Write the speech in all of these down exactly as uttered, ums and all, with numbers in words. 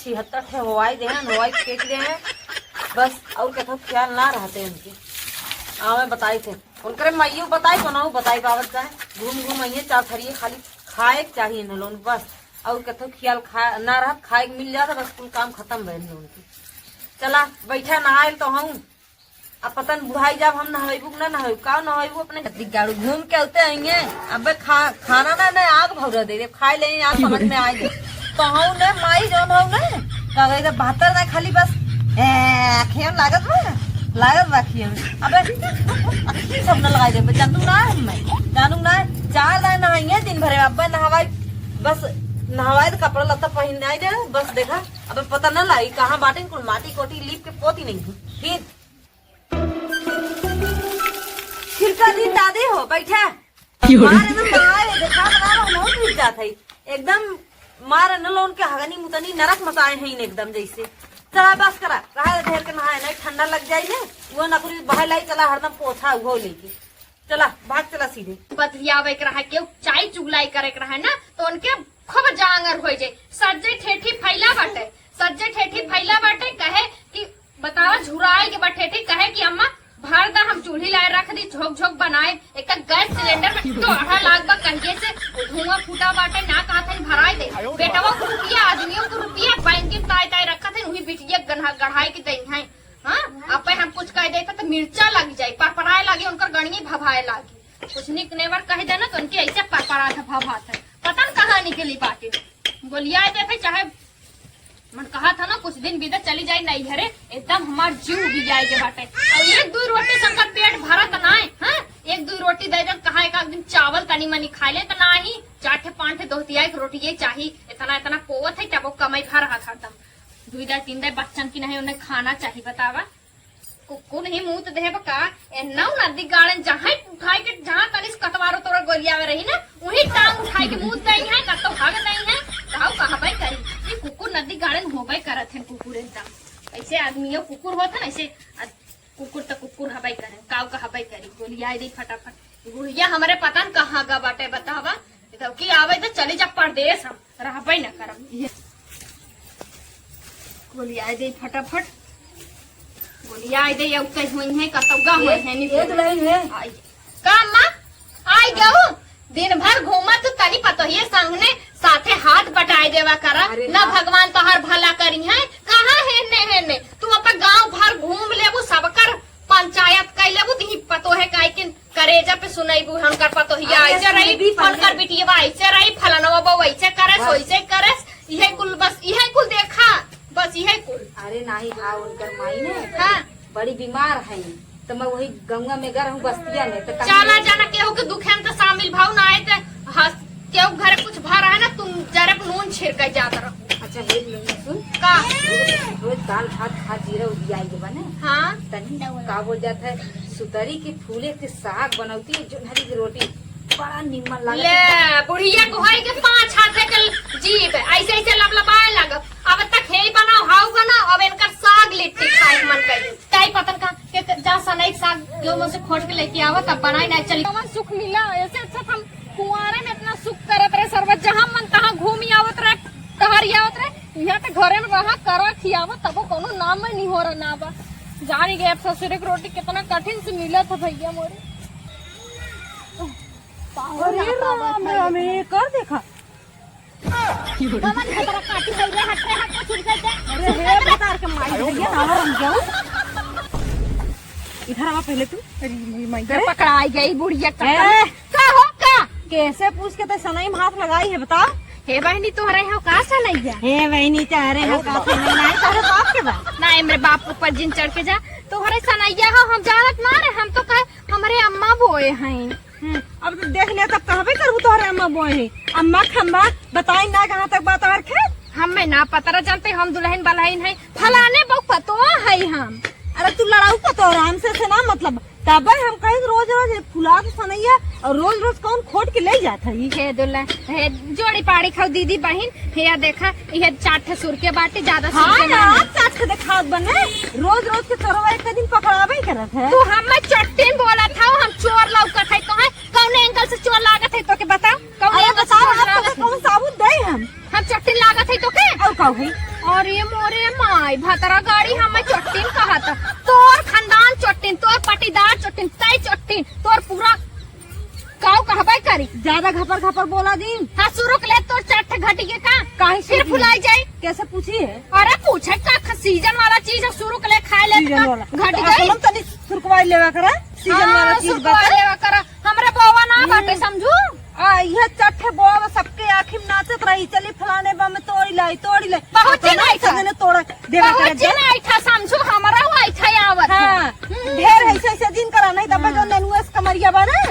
छिहत्तर ठे होवाई दे हैं, होवाई फेंक दे हैं। बस, और कथो ख्याल ना रहते उनके। आवे बताई थे। उनकरे माइयो बताई, कोनाऊ बताई पावत जाए। घूम घूम आइए, चार थरिये खाली खाए के चाहिए न लोन बस। और कथो ख्याल खा-, ना रहत, खाए के मिल जात, बस कुल काम खत्म भइल न उनके। चला, बैठा नहाइल तो हूँ। अब पता न बुढ़ाई जाब हम नहवेबू कि ना नहवेबू, का नहवेबू अपने? अति गाड़ू घूम के आते आएंगे। अबे खा-, खाना ना, ना आग भौरा दे दे, खाए ले आग समझ में आए दे। तो हूँ ने माई जौन हूँ ने, का कहे दे बहत्तर ना खाली बस, ए, खेम लागत बा, लागत बा खेम। अबे, अबे की सब न लगाई दे, जानू ना है मैं, जानू ना है, चार दाई नहाइए दिन भरे, अबे नहवाई, बस नहवाई तो कपड़ा लत्ता पहिनाई दे, बस देखा, अबे पता न लाई कहाँ बाटे कुल माटी कोटी लीप के पोती नहीं है। फिर छिलका दी दादी हो, बैठा। क्यों रे? मार एकदम बहाए, देखा बना रहा, बहुत गिर जात है। एकदम मार न लोन के हगनी मुतनी नरक मचाए हैं एकदम जैसे। चला बस करा, रहा ढेर के नहाए नहीं, ठंडा लग जाए ने। वो नकुरी बहाए लाई, चला हरदम पोछा उहो लेके। चला, भाग चला सीधे। बतियावे के रहा, केहू चाय चुगलाई करे के रहा ना, तो उनके खूब जांगर हो जाए। सज्जे ठेठी फैला बाटे, सज्जे ठेठी फैला बाटे, कहे कि बतावा, झुराए के बा ठेठी, कहे कि अम्मा, भर दा, हम चूल्ही लाए रख दी, झोंक झोंक बनाए। एक गैस सिलेंडर में तो आधा लाग बा, कहिए से धुआं फूटा बाटे, ना कहत हन भराए दे। बेटवा को रुपया, आदमियों को रुपया, बैंक में ताए ताए रखत हन, वही बिटिया गढ़ा-, गढ़ाए के दई हैं। हाँ, अब हम कुछ कह देता तो मिर्चा लग जाए, परपराए लागे, उनकर गणिये भभाए लागे। कुछ निक नेवर कह देना तो उनके ऐसे परपरात भभात है। पता न कहाँ निकली बाटे। गोलियाए देते चाहे मन कहा था ना, कुछ दिन बीते चली जाई नैहरे, एकदम हमार जीव उबी जाए के बाटे। और एक दो रोटी से उनका पेट भरत ना है, हाँ? एक दो रोटी दे दे, कहा एक आध दिन चावल तनी मनी खा ले, तो ना ही चार ठे पाँच ठे दोहतिया एक रोटी ये चाही, इतना इतना पोवत है, तब वो कमाई भर रहा था एकदम। दुई दाई तीन दाई बच्चन की नहीं, उन्हें खाना चाही, बतावा। कुकुर ही मुंह तो देहे बा का? ए नौ नदी गाड़न जहाँ उठाए के, जहाँ तनिस कतवारो तोरा गोलियावे रही ना, वही टांग उठाए के मुंह दई है, कतो भाग दई है, काऊ कहबे करी। ये कुकुर नदी गाड़न होबे करत है, कुकुर एकदम। ऐसे आदमियों कुकुर होत है ना, ऐसे आ-, कुकुर तो कुकुर हबे करे, काऊ कहबे करी, गोलियाए दे फटाफट। बुढ़िया हमरे पता न कहाँ गा बाटे, बतावा। तब की आवे तो चली जा परदेस, हम रहबे न करब। ये गोलियाए दे फटाफट, गोलियाए दे, अब कहीं हुई है, कतौगा हुई है, नहीं ये तो लाइन है। आई। का अम्मा? आई गऊ? दिन भर घूमत तू तनी पतोहिए संग ने साथे हाथ बटाए देवा करा। अरे ना हाँ। भगवान तोहार भला करी है। कहाँ हेने हेने? तू अपन गांव भर घूम लेबू, सबकर पंचायत कई लेबू, तिही पतोहे काई के करेजा पे सुनैबू, हमकर पतोहिया अरे ऐसे रही, सुनबी पहले। हमकर बिटिया ऐसे रही, फलनवा बहू ऐसे करस, बस। वैसे करस, इहे कुल बस, इहे कुल देखा, बस इहे कुल। अरे नाही, हाँ, उनकर माई ने हाँ। बड़ी बीमार है, तो मैं वही गंगा में गर हूँ बस्तिया में, तो कहीं चाला जाना केहू के दुखे में तो शामिल भाव ना आए, तो हंस, केहू घरे कुछ भा रहा है ना, तुम जरे नून छिड़के जात रहो। अच्छा, हे लोग सुन। का? रोज दाल भात खा जीरा उबियाई के बने। हाँ। तनी का बोल जात है, सुतरी के फूले के साग बनौती है, जोन्हरी की रोटी बड़ा निमन लागत ले, है। बुढ़िया को होई के पाँच हाथ के जीभ, ऐसे ऐसे लबलबाए लागब। अब तक हेई बनाओ, हाउ बनाओ, अब इनकर साग लिट्टी खाए के मन करी। ताई पतन का के जा सनई के साग गेहूं में से खोट के लेके आवा, तब बनाई ना चली। कौन सुख मिला, ऐसे अच्छा हम कुंवारे में इतना सुख करत रहे, सरबत जहाँ मन तहाँ घूमी आवत रहे, टहरी आवत रहे। यहाँ तो घरे में रहा, करा, खियावा, तबो कोनो नाम में नहीं हो रहा ना बा। जानी गए अब ससुरे की रोटी कितना कठिन से मिला था भैया मोरे। अरे राम राम, ये कर देखा। कमन खतरा काटी गई रे, हट रे, हट रे, छुट गई ते। अरे हे बतार के माई भैया, ना हम जाऊ। इधर आवा पहले तू। अरे माई, अरे। पकड़ाई गई बुढ़िया ए। चक्कर में। का हो का? कैसे पूछ के ते सनई में हाथ लगाई है, बताओ। हे बहनी, तोहरे हो का सनैया? हे बहनी, तोहरे हो का सनैया? नहीं, तोहरे बाप के बा। ना, हमरे बाप के ऊपर जिन चढ़ के जा। तोहरे सनैया हो, हम जानत ना रहे, हम तो कहे हमरे अम्मा बोए हैं। हम्म, अब तो देख ले, तब कहबे करबू तोहरे अम्मा बोए हैं। अम्मा खम्बा, बताई ना कहाँ तक बा तोहर खेत? हमें ना पता रह जानते, हम दुल्हन बलहन है, फलाने बहू पतोह है हम। अरे तू लड़ाऊ पतोह रहा, हमसे से ना मतलब। तबे हम कहे कि रोज रोज फुला के सनैया और रोज रोज कौन खोट के ले जात है? हे दुल्हन, हे जोड़ी पाड़ी खाओ दीदी बहिन, हे या देखा, ये चार ठे सुर के बाटे, ज्यादा सुर हाँ के ना। यार, चार ठे देखात बने, रोज रोज के चोरवा एक दिन पकड़ाबे ही करत है। तू हमें चट्टीन बोलत हौ, हम चोर लौकत है, तो है कौन एंगल से चोर लागत है, तो के बताओ, कौन अरे एंगल से बताओ, चोर आप लागत तो है? कौन साबुत दे हम? हम चट्टी लागत है तोके? और का हुई? अरे मोरे माई, भतरा गाड़ी हमें चोट्टिन कहत। तोर खानदान चोट्टिन, तोर पटीदार चोट्टिन, तै चोट्टिन, तोर पूरा काऊ कहबे करी। ज्यादा घपर घपर बोला जिन। हाँ, सुरुक ले तोर चट्ठ घटी के का? काहे से फिर जी? फुलाई जाई। कैसे पूछी है? अरे पूछे का ख-, सीजन वाला चीज है, सुरुक ले खाए ले सीजन का वाला। घटी तो जाई। हम तनी सुरुकवाई लेवा करा, सीजन हाँ, वाला चीज सुरुकवाई बता। लेवा करा। हमरे बोवा ना हम्म। बाटे, समझू? आ, इहे चट्ठे बोवा सबके आँखी में नाचत रही, चली फलाने बा में तोड़ी लाई, तोड़ी लाई। बहुत अपना चिल्लाई था। सजने तोड़ा देवे बहुत करे दे। चिल्लाई था, समझू, हमरा वो आई था आवत है। हाँ, हम्म। ढेर ऐसे ऐसे दिन करा, नहीं तब हाँ। जो ननुआ से कमरिया बा ना,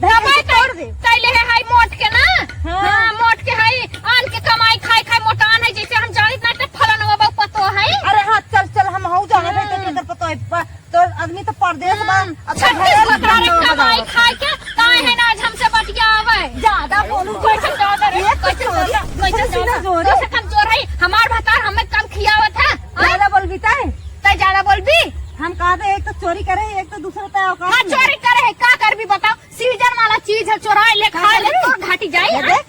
धर तबे के तोड़ दे। तैले है हाई मोट के ना। हाँ। हाँ, मोट के हाई, आन के कमाई खाई खाई मोटान है, जैसे हम जानित ना ते फलाना बाबा पतो है। अरे हाँ, चल चल, हम हऊ जाना है, हाँ। तो पतो है, प-, तो आदमी तो परदेस बा, हम्म, अब तो छत्तीस घरे बता रहे लखनऊ में कमाई बजावत। खाए के, काहे है ना आज हमसे बतियावे? ज्यादा बोलू बैठल जाओ रे, ये तो बैठल चोरी, जाओ, बैठल दूसरे जाओ। सीना जोरे। तो से कमजोर है, हमार भतार हमें कम खियावत है, हाँ? ज्यादा बोलबी तै? तै ज्यादा बोलबी? हम कहा थे, एक तो चोरी करे, एक तो दूसरे तय औकात हाँ, में। चोरी करे है, का करबी बताओ? सीजन वाला चीज है, चोराए ले, का खाए ले, करबी? तो घाटी जाई, ये हाँ? देख,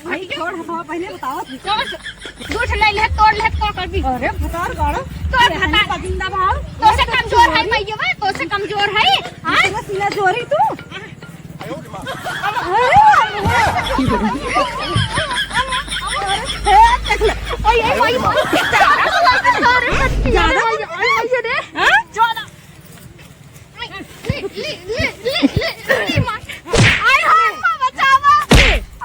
भाई, छोड़, हम पहले बताओ। तो झूठ ले ले, तोड़ ले, तो कर भी। अरे, भतार गाड़ो। तो ये भतार। हनी का जिंदा भाव। तो से कमजोर है, भैया, तो से कमजोर है। हाँ? इतना सीना जोरी तू। अरे, ए, देख ले। ओए, ए, ओए, ज्यादा बोला, ज्यादा बोला। हाँ? ज्यादा। ले, ले, ले, ले, ले, ले, मार। आय हो, अम्मा बचावा।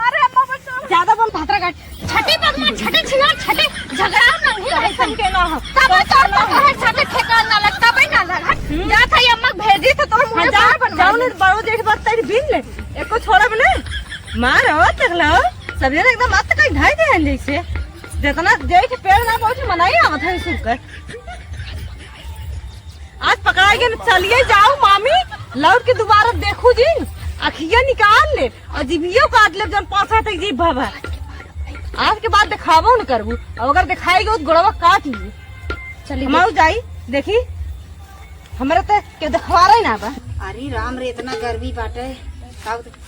अरे, अम्मा बचावा। ज्यादा बोल, भातरा काट। छठी पगमा, छठी छिया, छठी झगड़ा नहीं है। ऐसन के ना हो। तब तो तो है, छठी ठेकान ना लगता, भाई ना लगा। हम्म। जा था, ये अम्मा भेजी तो तोर मुंह हाँ, जा, बाहर बनवा जाओ दे। ना, बड़ो जेठ बात तेरी बीन ले। एको छोड़ा बने। मारो, देख लो। सब जने एकदम मस्त कहीं ढाई दे हैं जैसे। जितना जेठ पेड़ ना पहुंचे, मनाई आवत है सुनकर। आज पकड़ाई के चलिए जाओ मामी, लौट के दोबारा देखू जिन, अखिया निकाल ले और जिभियो काट ले, जौन पासा तक जीभ भवा। आज के बाद देखाबो न करबू, और अगर देखाई गयो तो गोड़वा काट ली। चलिए। हम आऊ जाई, देखी, हमरे ते के देखवारे ना बा। अरे राम रे, इतना गर्मी बाटे, का बता-,